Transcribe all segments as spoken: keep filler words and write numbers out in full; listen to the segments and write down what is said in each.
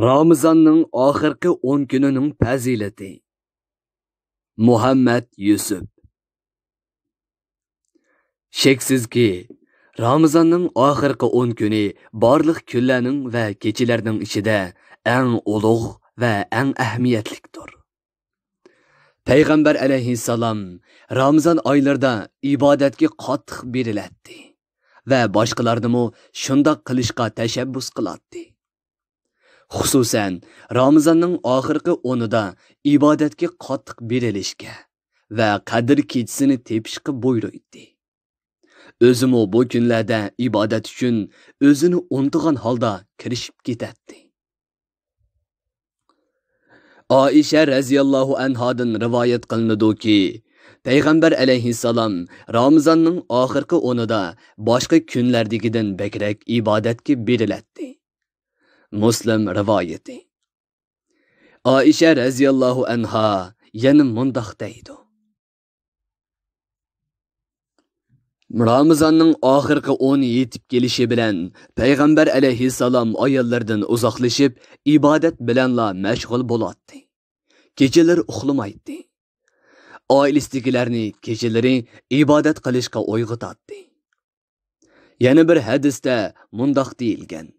رامىزاننىڭ ئاخىرقى ئون كۈنىنىڭ پەزىلىتى. مۇھەممەد يۈسۈپ. شەكسىزكى، رامىزاننىڭ ئاخىرقى ئون كۈنى بارلىق كۈنلەرنىڭ ۋە كېچىلەرنىڭ ئىچىدە ئەڭ ئۇلۇغ ۋە ئەڭ ئەھمىيەتلىكتۇر. پەيغەمبەر ئەلەيھىسسالام رامىزان ئايلىرىدا ئىبادەتكە قاتتىق بېرىلەتتى ۋە باشقىلارنىمۇ شۇنداق قىلىشقا تەشەببۇس قىلاتتى. خۇسۇسەن، رامىزاننىڭ ئاخىرقى ئونىدا ئىبادەتكە قاتتىق بېرىلىشكە ۋە قەدىر كېچىسىنى تېپىشقا بۇيرۇيتتى. ئۆزىمۇ بۇ كۈنلەردە ئىبادەت ئۈچۈن ئۆزىنى ئۇنتۇغان ھالدا كىرىشىپ كېتەتتى. ئائىشە رەزىياللاھۇ ئەنھادىن رىۋايەت قىلىنىدۇكى، پەيغەمبەر ئەلەيھىسسالام رامىزاننىڭ ئاخىرقى ئونىدا باشقا كۈنلەردىكىدىن بەكرەك ئىبادەتكە بېرىلەتتى. مۇسلىم رىۋايىتى. ئائىشە رەزىياللاھۇ ئەنھا يەنە مۇنداق دەيدۇ: رامىزاننىڭ ئاخىرقى ئونى يېتىپ كېلىشى بىلەن، پەيغەمبەر ئەلەيھىسسالام ئاياللىرىدىن ئۇزاقلىشىپ، ئىبادەت بىلەنلا مەشغۇل بولاتتى. كېچىلىرى ئۇخلىمايتتى. ئائىلىسىدىكىلەرنى كېچىلىرى ئىبادەت قىلىشقا ئويغىتاتتى. يەنە بىر ھەدىستە مۇنداق دېيىلگەن: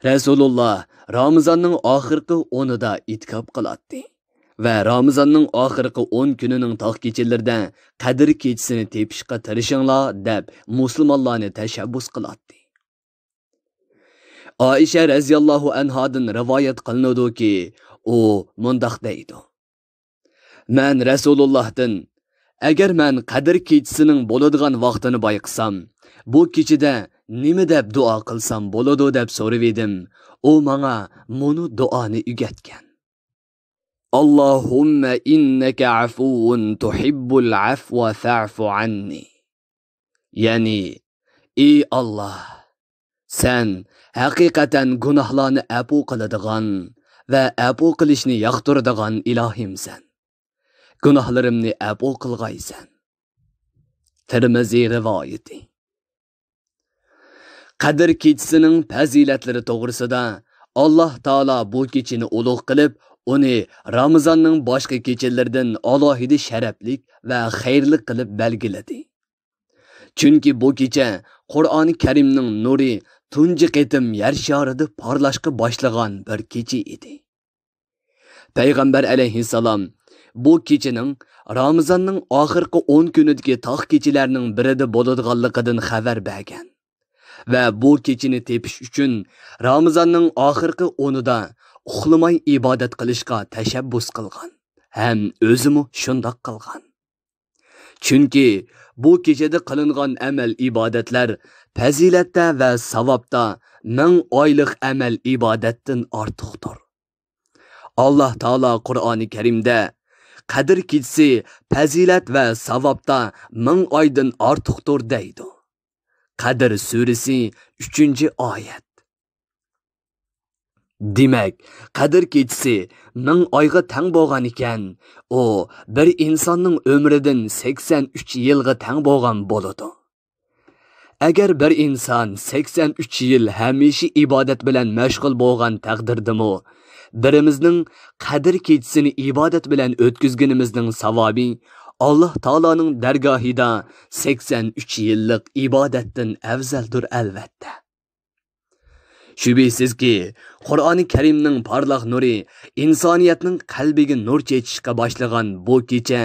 رەسۇلۇللا رامىزاننىڭ ئاخىرقى ئونىدا ئېتىكاپ قىلاتتى ۋە رامىزاننىڭ ئاخىرقى ئون كۈنىنىڭ تاغ كېچىلىرىدە قەدىر كېچىسىنى تېپىشقا تىرىشىڭلار، دەپ مۇسۇلمانلارنى تەشەببۇس قىلاتتى. ئائىشە رەزىياللاھۇ ئەنھادىن رىۋايەت قىلىنىدۇكى، ئۇ مۇنداق دەيدۇ: مەن رەسۇلۇللاھتىن، ئەگەر مەن قەدىر كېچىسىنىڭ بولىدىغان ۋاقتىنى بايقىسام، بۇ كېچىدە نېمە دەپ دۇئا قىلسام بولىدۇ، دەپ سورىۋىدىم. ئۇ ماڭا مۇنۇ دۇئانى ئۆگەتكەن: اللهم إنك عفو تحب العفو فاعف عني. يەنى، ئى ئاللاھ، سەن ھەقىقەتەن گۇناھلارنى ئەپۇ قىلىدىغان ۋە ئەپۇ قىلىشنى ياقتۇرىدىغان ئىلاھىمسەن. گۇناھلىرىمنى ئەپۇ قىلغايسەن. تىرمىزى رىۋايىتى. قەدىر كېچىسىنىڭ پەزىلەتلىرى توغرىسىدا، ئاللاھ تائالا بۇ كېچىنى ئۇلۇغ قىلىپ، ئۇنى رامىزاننىڭ باشقا كېچىلىرىدىن ئالاھىدە شەرەپلىك ۋە خەيرلىك قىلىپ بەلگىلىدى. چۈنكى بۇ كېچە قۇرئانى كەرىمنىڭ نۇرى تۇنجى قېتىم يەر شارىدا پارلاشقا باشلىغان بىر كېچە ئىدى. پەيغەمبەر ئەلەيھىسسالام بۇ كېچىنىڭ رامىزاننىڭ ئاخىرقى ئون كۈنىدىكى تاغ كېچىلەرنىڭ بىرىدە بولىدىغانلىقىدىن خەۋەر بەرگەن ۋە بۇ كېچىنى تېپىش ئۈچۈن رامىزاننىڭ ئاخىرقى ئونىدا ئۇخلىماي ئىبادەت قىلىشقا تەشەببۇس قىلغان ھەم ئۆزىمۇ شۇنداق قىلغان. چۈنكى بۇ كېچىدە قىلىنغان ئەمەل-ئىبادەتلەر پەزىلەتتە ۋە ساۋابتا مىڭ ئايلىق ئەمەل-ئىبادەتتىن ئارتۇقتۇر. ئاللاھ تائالا قۇرئانى كەرىمدە، قەدىر كېچىسى پەزىلەت ۋە ساۋابتا مىڭ ئايدىن ئارتۇقتۇر، دەيدۇ. قەدىر سۈرىسى، ئۈچىنچى ئايەت. دېمەك، قەدىر كېچىسى مىڭ ئايغا تەڭ بولغان ئىكەن، ئۇ بىر ئىنساننىڭ ئۆمرىدىن سەكسەن ئۈچ يىلغا تەڭ بولغان بولىدۇ. ئەگەر بىر ئىنسان سەكسەن ئۈچ يىل ھەمىشە ئىبادەت بىلەن مەشغۇل بولغان تەقدىردىمۇ، بىرىمىزنىڭ قەدىر كېچىسىنى ئىبادەت بىلەن ئۆتكۈزگىنىمىزنىڭ ساۋابى ئاللاھ تائالانىڭ دەرگاھىدا سەكسەن ئۈچ يىللىق ئىبادەتتىن ئەۋزەلدۇر، ئەلۋەتتە. شۈبھىسىزكى، قۇرئانى كەرىمنىڭ پارلاق نۇرى ئىنسانىيەتنىڭ قەلبىگە نۇر چېچىشقا باشلىغان بۇ كېچە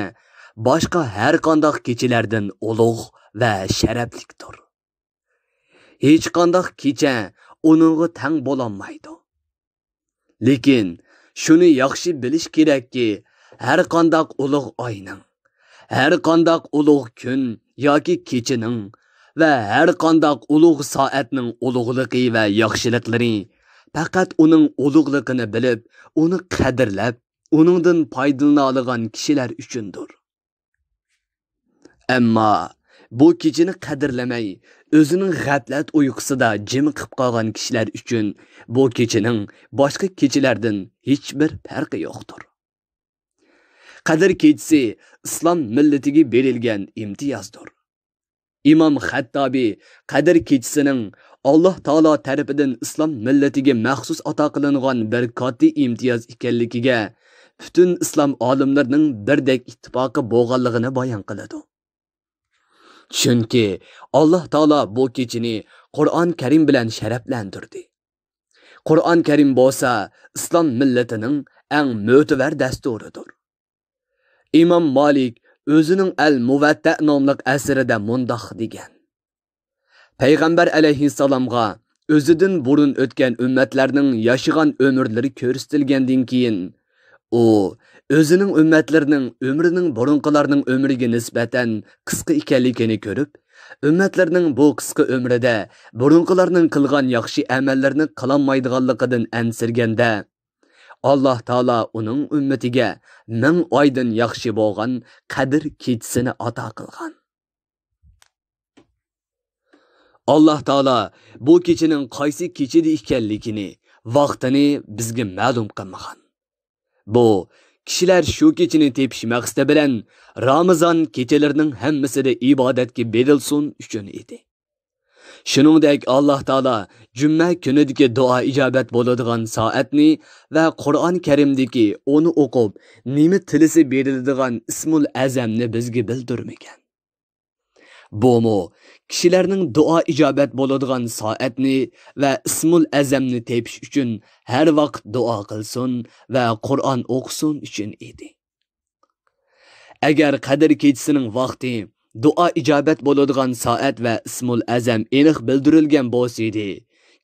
باشقا ھەر قانداق كېچىلەردىن ئۇلۇغ ۋە شەرەپلىكتۇر. ھېچقانداق كېچە ئۇنىڭغا تەڭ بولالمايدۇ. لېكىن شۇنى ياخشى بىلىش كېرەككى، ھەر قانداق ئۇلۇغ ئاينىڭ، ھەر قانداق ئۇلۇغ كۈن ياكى كېچىنىڭ ۋە ھەر قانداق ئۇلۇغ سائەتنىڭ ئۇلۇغلۇقى ۋە ياخشىلىقلىرى پەقەت ئۇنىڭ ئۇلۇغلۇقىنى بىلىپ، ئۇنى قەدىرلەپ، ئۇنىڭدىن پايدىلىنالىغان كىشىلەر ئۈچۈندۇر. ئەمما بۇ كېچىنى قەدىرلىمەي، ئۆزىنىڭ غەپلەت ئۇيقۇسىدا جىمىقىپ قالغان كىشىلەر ئۈچۈن بۇ كېچىنىڭ باشقا كېچىلەردىن ھېچبىر پەرقى يوقتۇر. قەدىر كېچىسى ئىسلام مىللىتىگە بېرىلگەن ئىمتىيازدۇر. ئىمام خەتتابى قەدىر كېچىسىنىڭ ئاللاھ تائالا تەرىپىدىن ئىسلام مىللىتىگە مەخسۇس ئاتا قىلىنغان بىر كاتتا ئىمتىياز ئىكەنلىكىگە پۈتۈن ئىسلام ئالىملىرىنىڭ بىردەك ئىتتىپاقى بولغانلىقىنى بايان قىلىدۇ. چۈنكى ئاللاھ تائالا بۇ كېچىنى قۇرئان كەرىم بىلەن شەرەپلەندۈردى. قۇرئان كەرىم بولسا ئىسلام مىللىتىنىڭ ئەڭ مۆتىۋەر دەستۇرىدۇر. ئىمام مالىك ئۆزىنىڭ ئەل مۇۋەتتە ناملىق ئەسىرىدە مۇنداق دېگەن: پەيغەمبەر ئەلەيھىسسالامغا ئۆزىدىن بۇرۇن ئۆتكەن ئۈممەتلەرنىڭ ياشىغان ئۆمۈرلىرى كۆرسىتىلگەندىن كېيىن، ئۇ ئۆزىنىڭ ئۈممەتلىرىنىڭ ئۆمرىنىڭ بۇرۇنقىلارنىڭ ئۆمرىگە نىسبەتەن قىسقا ئىكەنلىكىنى كۆرۈپ، ئۈممەتلىرىنىڭ بۇ قىسقا ئۆمرىدە بۇرۇنقىلارنىڭ قىلغان ياخشى ئەمەللىرىنى قىلالمايدىغانلىقىدىن ئەنسىرىگەندە، ئاللاھ تائالا ئۇنىڭ ئۈممىتىگە مىڭ ئايدىن ياخشى بولغان قەدىر كېچىسىنى ئاتا قىلغان. ئاللاھ تائالا بۇ كېچىنىڭ قايسى كېچىدە ئىكەنلىكىنى، ۋاقتىنى بىزگە مەلۇم قىلمىغان. بۇ، كىشىلەر شۇ كېچىنى تېپىش مەقسىتى بىلەن رامىزان كېچىلىرىنىڭ ھەممىسىدە ئىبادەتكە بېرىلسۇن ئۈچۈن ئىدى. شۇنىڭدەك ئاللاھ تائالا جۈمە كۈنىدىكى دۇئا ئىجابەت بولىدىغان سائەتنى ۋە قۇرئان كەرىمدىكى ئۇنى ئوقۇپ نېمە تىلىسە بېرىلىدىغان ئىسمۇل ئەزەمنى بىزگە بىلدۈرمىگەن. بۇمۇ كىشىلەرنىڭ دۇئا ئىجابەت بولىدىغان سائەتنى ۋە ئىسمۇل ئەزەمنى تېپىش ئۈچۈن ھەر ۋاقىت دۇئا قىلسۇن ۋە قۇرئان ئوقۇسۇن ئۈچۈن ئىدى. ئەگەر قەدىر كېچىسىنىڭ ۋاقتى، دۇئا ئىجابەت بولىدىغان سائەت ۋە ئىسمۇل ئەزەم ئېنىق بىلدۈرۈلگەن بولسىدى،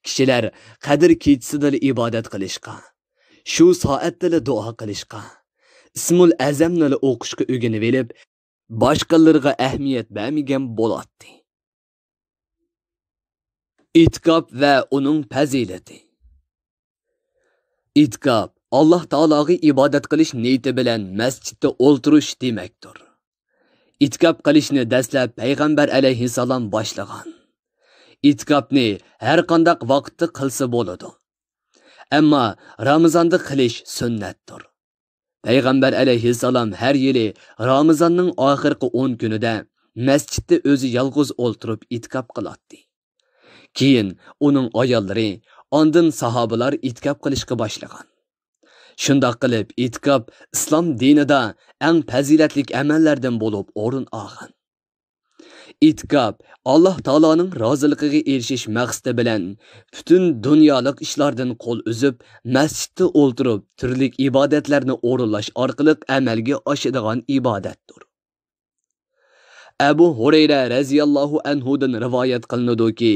كىشىلەر قەدىر كېچىسىدىلا ئىبادەت قىلىشقا، شۇ سائەتتىلا دۇئا قىلىشقا، ئىسمۇل ئەزەمنىلا ئوقۇشقا ئۆگىنىۋېلىپ، باشقىلىرىغا ئەھمىيەت بەرمىگەن بولاتتى. ئېتىكاپ ۋە ئۇنىڭ پەزىلىتى. ئېتىكاپ، ئاللاھ تائالاغا ئىبادەت قىلىش نىيىتى بىلەن مەسچىتتە ئولتۇرۇش دېمەكتۇر. ئېتىكاپ قىلىشنى دەسلەپ پەيغەمبەر ئەلەيھىسسالام باشلىغان. ئېتىكاپنى ھەر قانداق ۋاقىتتا قىلسا بولىدۇ. ئەمما رامىزاندا قىلىش سۈننەتتۇر. پەيغەمبەر ئەلەيھىسسالام ھەر يىلى رامىزاننىڭ ئاخىرقى ئون كۈنىدە مەسچىتتە ئۆزى يالغۇز ئولتۇرۇپ ئېتىكاپ قىلاتتى. كېيىن ئۇنىڭ ئاياللىرى، ئاندىن ساھابىلار ئېتىكاپ قىلىشقا باشلىغان. شۇنداق قىلىپ ئېتىكاپ ئىسلام دىنىدا ئەڭ پەزىلەتلىك ئەمەللەردىن بولۇپ ئورۇن ئالغان. ئېتىكاپ ئاللاھ تائالانىڭ رازىلىقىغا ئېرىشىش مەقسىتى بىلەن پۈتۈن دۇنيالىق ئىشلاردىن قول ئۈزۈپ، مەسچىتتە ئولتۇرۇپ تۈرلۈك ئىبادەتلەرنى ئورۇنلاش ئارقىلىق ئەمەلگە ئاشىدىغان ئىبادەتتۇر. ئەبۇ ھۇرەيرە رەزىياللاھۇ ئەنھۇدىن رىۋايەت قىلىنىدۇكى،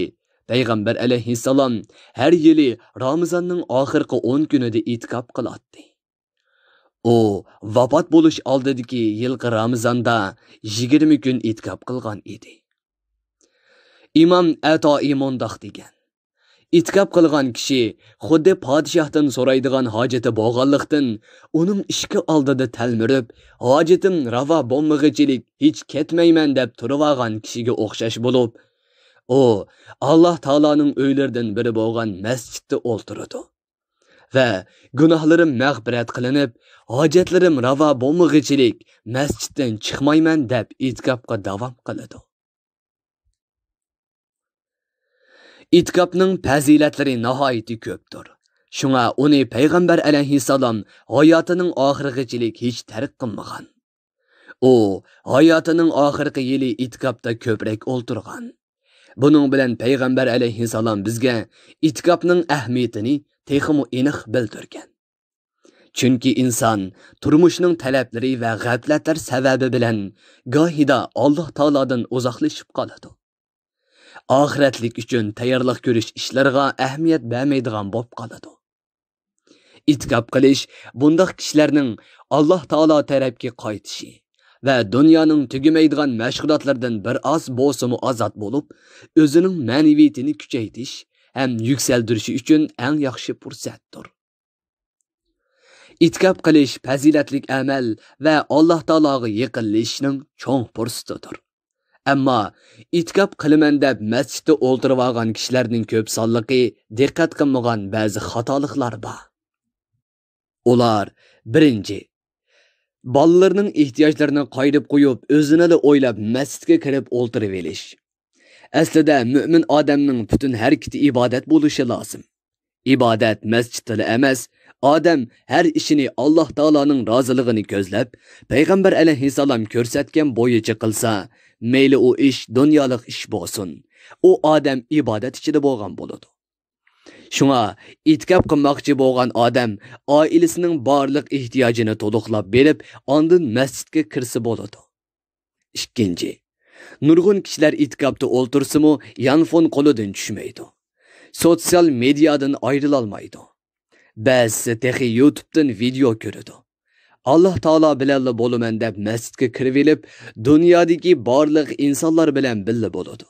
پەيغەمبەر ئەلەيھىسسالام ھەر يىلى رامىزاننىڭ ئاخىرقى ئون كۈنىدە ئېتىكاپ قىلاتتى. ئۇ ۋاپات بولۇش ئالدىدىكى يىلقى رامىزاندا يىگىرمە كۈن ئېتىكاپ قىلغان ئىدى. ئىمام ئەتائى مۇنداق دېگەن: ئېتىكاپ قىلغان كىشى خۇددى پادىشاھتىن سورايدىغان ھاجىتى بولغانلىقتىن، ئۇنىڭ ئىشىكى ئالدىدا تەلمۈرۈپ، ھاجىتىم راۋا بولمىغىچىلىك ھېچ كەتمەيمەن دەپ تۇرۇۋالغان كىشىگە ئوخشاش بولۇپ، ئۇ ئاللاھ تائالانىڭ ئۆيلىرىدىن بىرى بولغان مەسچىتتە ئولتۇرىدۇ ۋە گۇناھلىرىم مەغپىرەت قىلىنىپ، ھاجەتلىرىم راۋا بولمىغىچىلىك مەسچىتتىن چىقمايمەن دەپ ئېتىكاپقا داۋام قىلىدۇ. ئېتىكاپنىڭ پەزىلەتلىرى ناھايىتى كۆپتۇر. شۇڭا ئۇنى پەيغەمبەر ئەلەيھىسسالام ھاياتىنىڭ ئاخىرىغىچىلىك ھېچ تەرك قىلمىغان. ئۇ ھاياتىنىڭ ئاخىرقى يىلى ئېتىكاپتا كۆپرەك ئولتۇرغان. بۇنىڭ بىلەن پەيغەمبەر ئەلەيھىسسالام بىزگە ئېتىكاپنىڭ ئەھمىيىتىنى تېخىمۇ ئېنىق بىلدۈرگەن. چۈنكى ئىنسان تۇرمۇشنىڭ تەلەپلىرى ۋە غەپلەتلەر سەۋەبى بىلەن گاھىدا ئاللاھ تائالادىن ئۇزاقلىشىپ قالىدۇ. ئاخىرەتلىك ئۈچۈن تەييارلىق كۆرۈش ئىشلىرىغا ئەھمىيەت بەرمەيدىغان بولۇپ قالىدۇ. ئېتىكاپ قىلىش بۇنداق كىشىلەرنىڭ ئاللاھ تائالا تەرەپكە قايتىشى ۋە دۇنيانىڭ تۈگىمەيدىغان مەشغۇلاتلىرىدىن بىر ئاز بولسىمۇ ئازاد بولۇپ، ئۆزىنىڭ مەنىۋىيىتىنى كۈچەيتىش ھەم يۈكسەلدۈرۈشى ئۈچۈن ئەڭ ياخشى پۇرسەتتۇر. ئېتىكاپ قىلىش پەزىلەتلىك ئەمەل ۋە ئاللاھ تائالاغا يېقىنلىشىشنىڭ چوڭ پۇرسىتىدۇر. ئەمما ئېتىكاپ قىلىمەن دەپ مەسچىتتە ئولتۇرۇۋالغان كىشىلەرنىڭ كۆپ سانلىقى دىققەت قىلمىغان بەزى خاتالىقلار بار. ئۇلار، بىرىنچى، بالىلىرىنىڭ ئېھتىياجلىرىنى قايرىپ قويۇپ، ئۆزىنىلا ئويلاپ مەسچىتكە كىرىپ ئولتۇرۇۋېلىش. ئەسلىدە مۆمىن ئادەمنىڭ پۈتۈن ھەرىكىتى ئىبادەت بولۇشى لازىم. ئىبادەت مەسچىتتىلا ئەمەس، ئادەم ھەر ئىشىنى ئاللاھ تائالانىڭ رازىلىقىنى كۆزلەپ، پەيغەمبەر ئەلەيھىسسالام كۆرسەتكەن بويىچە قىلسا، مەيلى ئۇ ئىش دۇنيالىق ئىش بولسۇن، ئۇ ئادەم ئىبادەت ئىچىدە بولغان بولىدۇ. شۇڭا ئېتىكاپ قىلماقچى بولغان ئادەم ئائىلىسىنىڭ بارلىق ئېھتىياجىنى تولۇقلاپ بېرىپ، ئاندىن مەسچىتكە كىرسە بولىدۇ. ئىككىنچى، نۇرغۇن كىشىلەر ئېتىكاپتا ئولتۇرسىمۇ، يانفون قولىدىن چۈشمەيدۇ. سوتسىيال مېدىيادىن ئايرىلالمايدۇ. بەزىسى تېخى يۇتۇبتىن ۋىدېئو كۆرىدۇ. ئاللاھ تائالا بىلەنلا بولىمەن دەپ مەسچىتكە كىرىۋېلىپ، دۇنيادىكى بارلىق ئىنسانلار بىلەن بىللە بولىدۇ.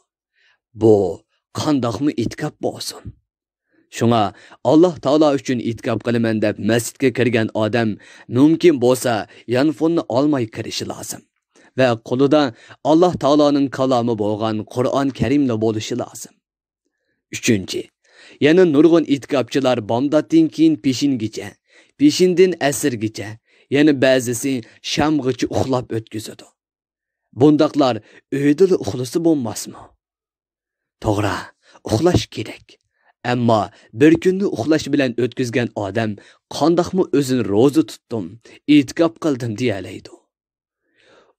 بۇ قانداقمۇ ئېتىكاپ بولسۇن؟ شۇڭا ئاللاھ تائالا ئۈچۈن ئېتىكاپ قىلىمەن دەپ مەسچىتكە كىرگەن ئادەم مۇمكىن بولسا يانفوننى ئالماي كىرىشى لازىم ۋە قولىدا ئاللاھ تائالانىڭ كالامى بولغان قۇرئان كەرىملا بولۇشى لازىم. ئۈچىنچى، يەنە نۇرغۇن ئېتىكاپچىلار بامداتتىن كېيىن پېشىنگىچە، پېشىندىن ئەسىرگىچە، يەنە بەزىسى شامغىچە ئۇخلاپ ئۆتكۈزىدۇ. بۇنداقلار ئۆيدىلا ئۇخلىسا بولماسمۇ؟ توغرا، ئۇخلاش كېرەك. ئەمما بىر كۈننى ئۇخلاش بىلەن ئۆتكۈزگەن ئادەم قانداقمۇ ئۆزىنى روزا تۇتتۇم، ئېتىكاپ قىلدىم دېيەلەيدۇ؟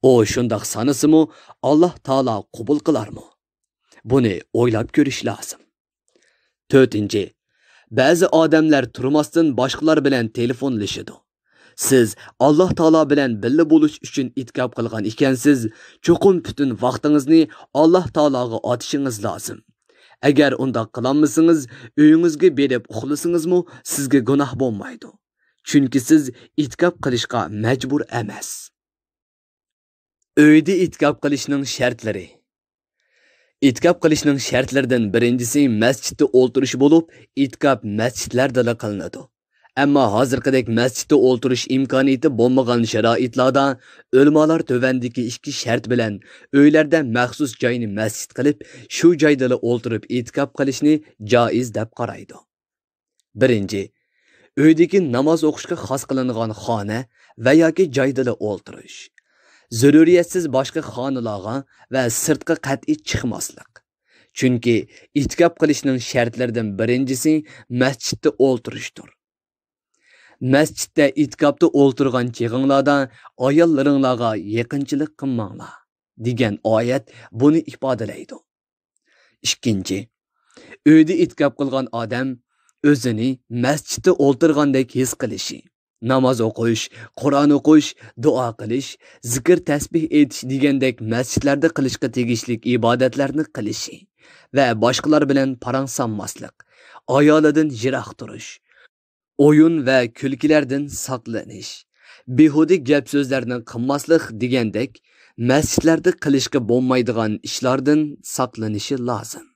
ئۇ شۇنداق سانىسىمۇ، ئاللاھ تائالا قوبۇل قىلارمۇ؟ بۇنى ئويلاپ كۆرۈش لازىم. تۆتىنچى، بەزى ئادەملەر تۇرماستىن باشقىلار بىلەن تېلېفونلىشىدۇ. سىز ئاللاھ تائالا بىلەن بىللە بولۇش ئۈچۈن ئېتىكاپ قىلغان ئىكەنسىز، چوقۇم پۈتۈن ۋاقتىڭىزنى ئاللاھ تائالاغا ئاتىشىڭىز لازىم. ئەگەر ئۇنداق قىلالمىسىڭىز، ئۆيىڭىزگە بېرىپ ئۇخلىسىڭىزمۇ سىزگە گۇناھ بولمايدۇ. چۈنكى سىز ئېتىكاپ قىلىشقا مەجبۇر ئەمەس. ئۆيدە ئېتىكاپ قىلىشنىڭ شەرتلىرى. ئېتىكاپ قىلىشنىڭ شەرتلىرىدىن بىرىنچىسى مەسچىتتە ئولتۇرۇش بولۇپ، ئېتىكاپ مەسچىتلەردىلا قىلىنىدۇ. ئەمما ھازىرقىدەك مەسچىتتە ئولتۇرۇش ئىمكانىيىتى بولمىغان شارائىتلاردا ئۆلىمالار تۆۋەندىكى ئىككى شەرت بىلەن ئۆيلەردە مەخسۇس جاينى مەسچىت قىلىپ، شۇ جايدىلا ئولتۇرۇپ ئېتىكاپ قىلىشنى جائىز دەپ قارايدۇ. بىرىنچى، ئۆيدىكى ناماز ئوقۇشقا خاس قىلىنغان خانا ۋە ياكى جايدىلا ئولتۇرۇش. زۆرۈرىيەتسىز باشقا خانىلارغا ۋە سىرتقا قەتئىي چىقماسلىق. چۈنكى ئېتىكاپ قىلىشنىڭ شەرتلىرىدىن بىرىنچىسى مەسچىتتە ئولتۇرۇشتۇر. مەسچىتتە ئېتىكاپتا ئولتۇرغان چېغىڭلاردا ئاياللىرىڭلارغا يېقىنچىلىق قىلماڭلار، دېگەن ئايەت بۇنى ئىپادىلەيدۇ. ئىككىنچى، ئۆيدە ئېتىكاپ قىلغان ئادەم ئۆزىنى مەسچىتتە ئولتۇرغاندەك ھېس قىلىشى، ناماز ئوقۇش، قۇرئان ئوقۇش، دۇئا قىلىش، زىكىر تەسبىھ ئېيتىش دېگەندەك مەسچىتلەردە قىلىشقا تېگىشلىك ئىبادەتلەرنى قىلىشى ۋە باشقىلار بىلەن پاراڭ سالماسلىق، ئايالىدىن يىراق تۇرۇش، ئويۇن ۋە كۈلكىلەردىن ساقلىنىش، بىھۇدە گەپ سۆزلەرنى قىلماسلىق دېگەندەك مەسچىتلەردە قىلىشقا بولمايدىغان ئىشلاردىن ساقلىنىشى لازىم.